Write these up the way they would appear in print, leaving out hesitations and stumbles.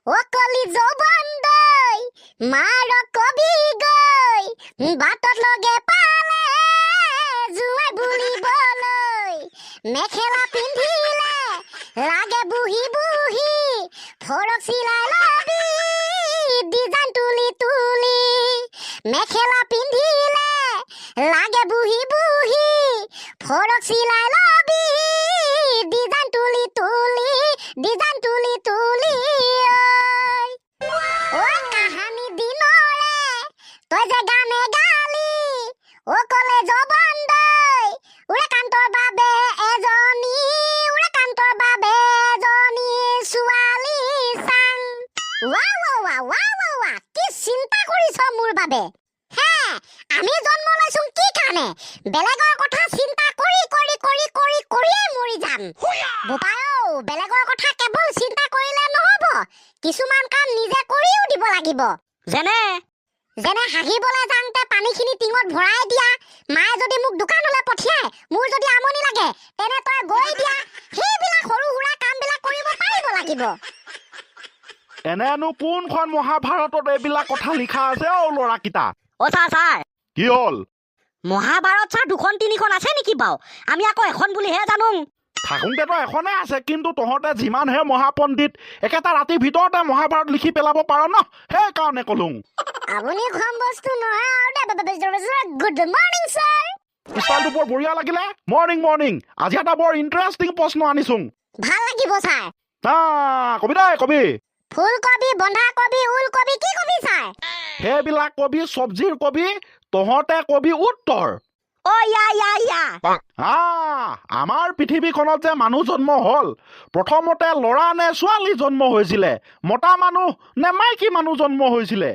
অ কলি যৌৱন মাৰ কবি গৈ বাটত লগে পালে জোঁৱাই বুলিবলৈ। মেখেলা পিন্ধিলে লাগে বুহি বুহি, ফৰক চিলাই লবি ডিজাইন তুলি তুলি। মেখেলা পিন্ধিলে লাগে বুহি বুহি, ফৰক চিলাই লবি ডিজাইন তুলি তুলি, ডিজাইন তুলি তুলি। ঐ কাহানি দিনৰে তই যে গানে গালি, অ কলেজ বন্ধই উৰাকান্তৰ বাবে এজনী, উৰাকান্তৰ বাবে এজনী ছোৱালী চাং। ৱা ৱা ৱা ৱা ৱা ৱা, কি চিন্তা কৰিছ মোৰ বাবে হে? আমি জন্ম লৈছো কি কাৰণে? বেলেগৰ কথা চিন্তা কৰি কৰি কৰি কৰি কৰিয়ে মৰি যাম। বোপাই ঔ, বেলেগৰ কথা কেৱল চিন্তা কৰিলে নহ'ব, কিছুমান কাম নিজে কৰিও দিব লাগিব। যেনে? যেনে হাগিবলৈ যাওঁতে পানীখিনি টিঙত ভৰাই দিয়া, মায়ে যদি মোক দোকানলৈ পঠিয়াই, মোৰ যদি আমনি লাগে তেনে তই গৈ দিয়া, সেইবিলাক সৰু সুৰা কামবিলাক কৰিব পাৰিব লাগিব। এনেনো কোনখন মহাভাৰতত এইবিলাক কথা লিখা আছে অ ল'ৰাকেইটা? অ ছাৰ, ছাৰ। কি হ'ল? মহাভাৰত ছাৰ দুখন তিনিখন আছে নেকি বাৰু? আমি আকৌ এখন বুলিহে জানো। থাকোঁতেতো এখনে আছে, কিন্তু তহঁতে যিমানহে মহাপণ্ডিত, একেটা ৰাতিৰ ভিতৰতে মহাভাৰত লিখি পেলাব পাৰ ন, সেইকাৰণে ক'লো। আপুনি কম বস্তু নহয় আৰু। Good morning sir. ষ্টাইলটো বৰ বঢ়িয়া লাগিলে। Morning morning. আজি এটা বৰ ইণ্টাৰেষ্টিং প্ৰশ্ন আনিছো। ভাল লাগিব ছাৰ। কবি দে, কবি। ফুলকবি, বন্ধাকবি, ওলকবি, কি কবি ছাৰ? সেইবিলাক কবি চব্জিৰ কবি, তহঁতে কবি উত্তৰ। অ ইয়া ইয়া ইয়া। আমাৰ পৃথিৱীখনত যে মানুহ জন্ম হ'ল, প্ৰথমতে ল'ৰা নে ছোৱালী জন্ম হৈছিলে? মতা মানুহ নে মাইকী মানুহ জন্ম হৈছিলে?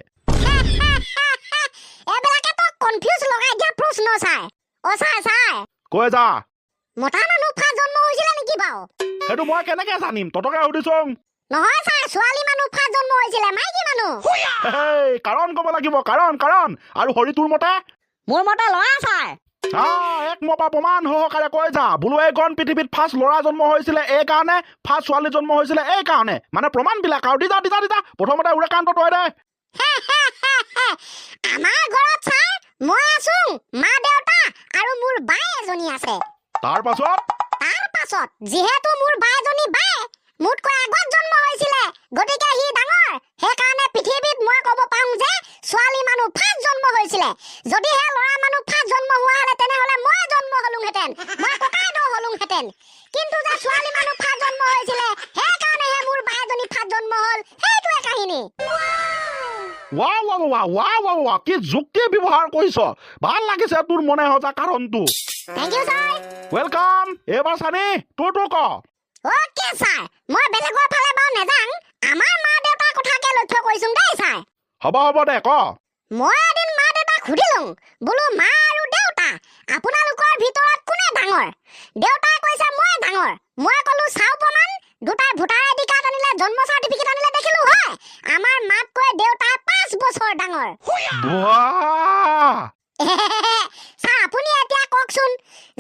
এইবিলাকে তো কনফিউজ লগাই দিয়া প্ৰশ্ন ছাৰ। অ ছাৰ, ছাৰ। কৈ যা। মতা মানুহ ফাৰ্ষ্ট জন্ম হৈছিলে নেকি বাৰু? সেইটো মই কেনেকে জানিম? ততকে সুধিছোং। নহয় ছাৰ, ছোৱালী মানুহ ফাৰ্ষ্ট জন্ম হৈছিলে, মাইকী মানুহ। হেই, কাৰণ ক'ব লাগিব, কাৰণ, কাৰণ। আৰু হৰি, তোৰ মতে? মোৰ মতে ল'ৰা ছাৰ। এক মপা প্ৰমাণ সহকাৰে কৈ যা। বোলো এইখন পৃথিৱীত ফাৰ্ষ্ট ল'ৰা জন্ম হৈছিলে এই কাৰণে, ফাৰ্ষ্ট ছোৱালী জন্ম হৈছিলে এই কাৰণে, মানে প্ৰমাণবিলাক আৰু দি যা, দি যা, দি যা। প্ৰথমতে উৰেকান্ত, তই দে। আমাৰ ঘৰত ছাৰ মই আছো, মা দেউতা আৰু মোৰ বাই এজনী আছে। তাৰ পাছত? তাৰ পাছত যিহেতু মোৰ বাইজনী বাই মোতকৈ আগত জন্ম হৈছিলে, গতিকে সি ডাঙৰ। সেইকাৰণে পৃথিৱীত মই ক'ব পাৰো যে ছোৱালী মানুহ ফাৰ্ষ্ট জন্ম হৈছিলে। যদিহে ল'ৰা মানুহ ফাৰ্ষ্ট জন্ম হোৱা হ'লে, তেনেহ'লে মই জন্ম হ'লোহেঁতেন, মই ককাইদেউ হ'লোহেঁতেন। কিন্তু যে ছোৱালী মানুহ ফাৰ্ষ্ট জন্ম হৈছিলে, সেইকাৰণেহে মোৰ বাইজনী ফাৰ্ষ্ট জন্ম হ'ল। সেইটোৱে কাহিনী। ৱা ৱা ৱা ৱা ৱা ৱা, কি যুক্তি ব্যৱহাৰ কৰিছ! ভাল লাগিছে তোৰ মনে সজা কাৰণটো। Thank you sir. Welcome. এইবাৰ চানি, তোৰটো ক। অ'কে ছাৰ, মই বেলেগৰ ফালে বাৰু নেযাং, আমাৰ মা দেউতাৰ কথাকে লক্ষ্য কৰিছোং দেই ছাৰ। হ'ব হ'ব, দে ক। মই এদিন মা দেউতাক সুধিলো, বোলো মা আৰু দেউতা, আপোনালোকৰ ভিতৰত কোনে ডাঙৰ? দেউতাই কৈছে মই ডাঙৰ। মই ক'লো চাওঁ প্ৰমাণ। দুটাই ভোটাৰ আইডি কাৰ্ড আনিলে, জন্ম চাৰ্টিফিকেট আনিলে, দেখিলো হয় আমাৰ মাতকৈ দেউতাই 5 বছৰ ডাঙৰ। বাহ! ছাৰ, আপুনি এতিয়া কওকচোন,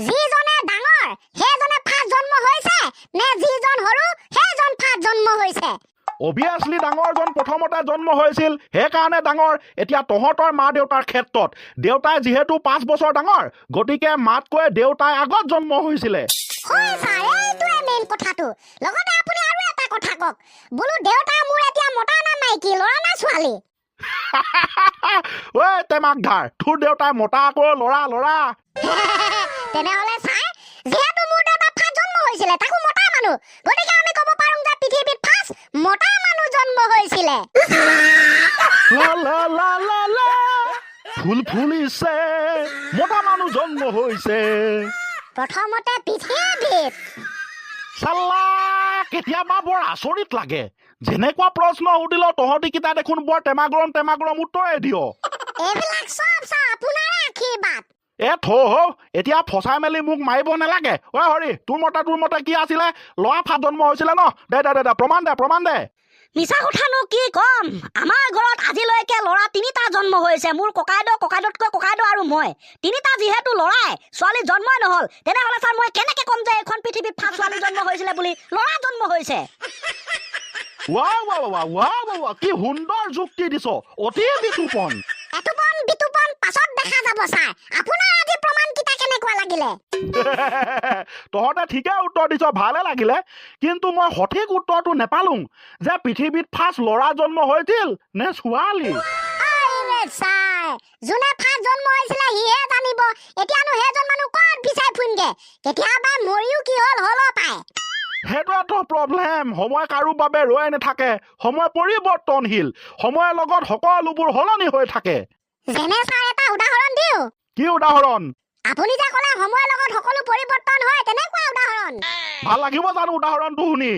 যিজনে ডাঙৰ সেইজনে ফাৰ্ষ্ট জন্ম হৈছে নে যিজন সৰু সেইজন ফাৰ্ষ্ট জন্ম হৈছে? অভিয়াছলি ডাঙৰজন প্ৰথমতে জন্ম হৈছিল, সেইকাৰণে ডাঙৰ। এতিয়া তহঁতৰ মা দেউতাৰ ক্ষেত্ৰত দেউতাই যিহেতু 5 বছৰ ডাঙৰ, গতিকে মাতকৈ দেউতাই আগত জন্ম হৈছিলে। হয় ছাৰ, এইটোৱে মেইন কথাটো। লগতে আপুনি আৰু এটা কথা কওক, বোলো দেউতা মোৰ এতিয়া মতা না মাইকী, ল'ৰা না ছোৱালী? ঐ টেমাক ধাৰ, তোৰ দেউতাই মতা আকৌ, ল'ৰা, ল'ৰা। তেনেহ'লে ছাৰ, যিহেতু মোৰ দেউতা ফাৰ্ষ্ট জন্ম হৈছিলে, তাকো মতা মানুহ, গতিকে আমি ক'ব পাৰোঁ যে পৃথিৱীত ফাৰ্ষ্ট মতা মানুহ জন্ম হৈছিলে। লা লা লা লা লা, ফুল ফুলিছে, মতা মানুহ জন্ম হৈছে। প্ৰথমতে পৃথিৱীত। চাল্লা, কেতিয়াবা বৰ আচৰিত লাগে, যেনেকুৱা প্ৰশ্ন সুধিল তহঁতি কেইটা দেখোন বৰ টেমাগৰম টেমাগৰম উত্তৰে দিয়। এইবিলাক চব ছাৰ আপোনাৰে আশীৰ্বাদ। এ থ হ, এতিয়া ফচাই মেলি মোক মাৰিব নালাগে। ঐ হৰি, তোৰ মতে কি আছিলে? ল'ৰা ফাৰ্ষ্ট জন্ম হৈছিলে ন? দে দে দে দে, প্ৰমাণ দে, প্ৰমাণ দে। মিছা কথানো কি ক'ম, আমাৰ ঘৰত আজিলৈকে ল'ৰা তিনিটা জন্ম হৈছে, মোৰ ককাইদেউ, ককাইদেউতকৈ ককাইদেউ আৰু মই। তিনিটা যিহেতু ল'ৰাই, ছোৱালী জন্মই নহ'ল, তেনেহ'লে ছাৰ মই কেনেকে ক'ম যে এইখন পৃথিৱীত ফাৰ্ষ্ট ছোৱালী জন্ম হৈছিলে বুলি? ল'ৰা জন্ম হৈছে। ৱা ৱা ৱা ৱা ৱা ৱা, কি সুন্দৰ যুক্তি দিছ, অতি বিতোপন। এটোপন বিতোপন পাছত দেখা যাব। ছাৰ, আপোনাৰ আজি প্ৰমাণকেইটা কেনেকুৱা লাগিলে? তহঁতে ঠিকে উত্তৰ দিছ, ভালে লাগিলে। কিন্তু মই সঠিক উত্তৰটো নেপালোং যে পৃথিৱীত ফাৰ্ষ্ট ল'ৰা জন্ম হৈছিল নে ছোৱালী। আৰে ছাৰ, যোনে ফাৰ্ষ্ট জন্ম হৈছিলে সিহে জানিব। এতিয়ানো সেইজন মানুহ ক'ত বিচাৰি ফুৰিমগে? কেতিয়াবা মৰিও কি হ'ল হ'ল পায়। সেইটো এটা প্ৰব্লেম। সময় কাৰো বাবে ৰৈ নাথাকে। সময় পৰিৱৰ্তনশীল। সময়ৰ লগত সকলোবোৰ সলনি হৈ থাকে। যেনে ছাৰ, এটা উদাহৰণ দিওঁ। কি উদাহৰণ? আপুনি যে ক'লে সময়ৰ লগত সকলো পৰিৱৰ্তন হয়, তেনেকুৱা উদাহৰণ। ভাল লাগিব জানো উদাহৰণটো শুনি?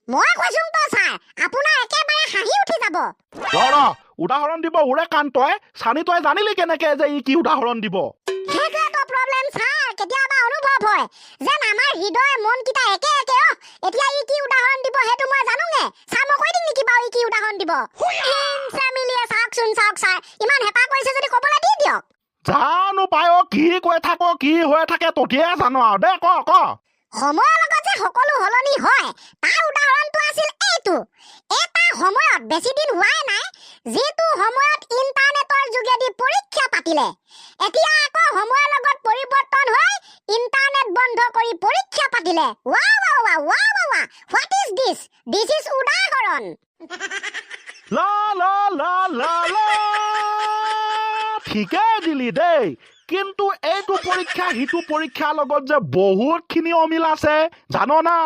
মই কৈছো তো ছাৰ, আপোনাৰ একেবাৰে হাঁহি উঠি যাব। ৰ ৰ, উদাহৰণ দিব ওৰে কান্তই। চানি, তই জানিলি কেনেকে যে ই কি উদাহৰণ দিব? সেইটোৱেতো প্ৰব্লেম ছাৰ। কেতিয়াবা অনুভৱ হয় যেন আমাৰ হৃদয় মনকেইটা একে একে। অ, এতিয়া ই কি উদাহৰণ দিব সেইটো মই জানোগে। ছাৰ, মই কৈ দিম নেকি বাৰু ই কি উদাহৰণ দিব? মিলিয়ে চাওকচোন, চাওক ছাৰ, ইমান হেঁপাহ কৰিছে যদি ক'বলৈ দি দিয়ক। জানো পাই অ, কি কৈ থাক, কি হৈ থাকে তহঁতিয়ে জানো আৰু। দে, ক ক। সময়ৰ লগত যে সকলো সলনি হয়, তাৰ উদাহৰণটো আছিল এইটো। এটা সময়ত, বেছি দিন হোৱাই নাই, যিটো সময়ত ইণ্টাৰনেটৰ যোগেদি পৰীক্ষা পাতিলে, এতিয়া আকৌ সময়ৰ লগত পৰিৱৰ্তন হৈ ইণ্টাৰনেট বন্ধ কৰি পৰীক্ষা পাতিলে। ৱা ৱা ৱা ৱা ৱা ৱা, what is this? This is উদাহৰণ। লা লা লা লা লা, ঠিকেই দিলি দেই। কিন্তু এইটো পৰীক্ষা সিটো পৰীক্ষাৰ লগত যে বহুতখিনি অমিল আছে, জান না?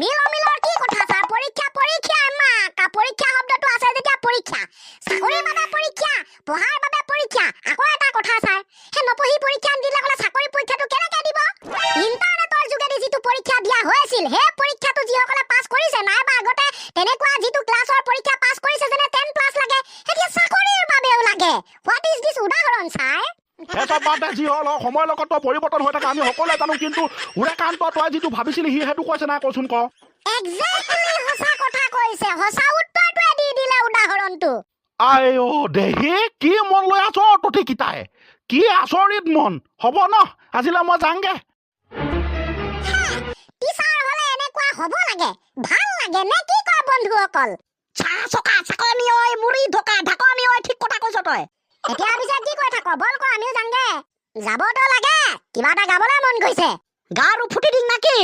মিল অমিলৰ কি কথা ছাৰ? পৰীক্ষা পৰীক্ষা। মা পৰীক্ষা শব্দটো আছে যেতিয়া পৰীক্ষা। চাকৰিৰ বাবে পৰীক্ষা, পঢ়াৰ বাবে পৰীক্ষা। আকৌ এটা কথা ছাৰ, সেই নপঢ়ি পৰীক্ষা দিলে ক'লে চাকৰি পৰীক্ষাটো কেনেকে দিব? ইণ্টাৰনেটৰ যোগেদি যিটো পৰীক্ষা দিয়া হৈছিল, সেই পৰীক্ষাটো যিসকলে পাছ কৰিছে, নাইবা আগতে তেনেকুৱা যিটো ক্লাছৰ পৰীক্ষা পাছ কৰিছে, যেনে 10 প্লাছ লাগে, এতিয়া চাকৰিৰ বাবেও লাগে। What is this উদাহৰণ ছাৰ? সেই চব বাদ দে, যি হ'ল হওক, সময়ৰ লগত তই পৰিৱৰ্তন হৈ থাকে, আমি সকলোৱে জানো। কিন্তু উৰেকান্ত, তই যিটো ভাবিছিলি সি সেইটো কৈছে নাই, কচোন ক। একজেক্টলি, সঁচা কথা কৈছে। সঁচা উত্তৰটোৱে দি দিলে উদাহৰণটো। আই অ দেহি, কি মন লৈ আছ তহঁতি কিতাই, কি আচৰিত মন। হ'ব ন, আজিলৈ মই যাংগে। টিচাৰ হ'লে এনেকুৱা হ'ব লাগে, ভাল লাগে নে কি কয় বন্ধুসকল? চাহ চকা চাকনি ঐ, মুড়ি ঢকা ঢাকনি ঐ, ঠিক কথা কৈছ তই। এতিয়া পিছে কি কৈ থাক? বল ক, আমিও যাংগে। যাবতো লাগে, কিবা এটা গাবলৈ মন গৈছে। গাৰো ফুটি দিম নাকি?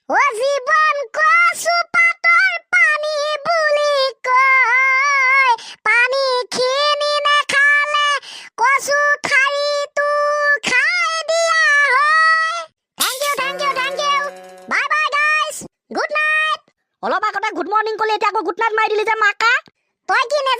অ জীৱন কচু পাতৰ পানী বুলি কয়, পানী খিনি নেখালে কচু ঠাৰিটো খাই দিয়া হয়। Thank you, thank you, thank you, bye bye guys, good night. অলপ আগতে গুড মৰ্ণিং ক'লি, এতিয়া আকৌ গুড নাইট মাৰি দিলি যে মাকা। তই কি নেজান?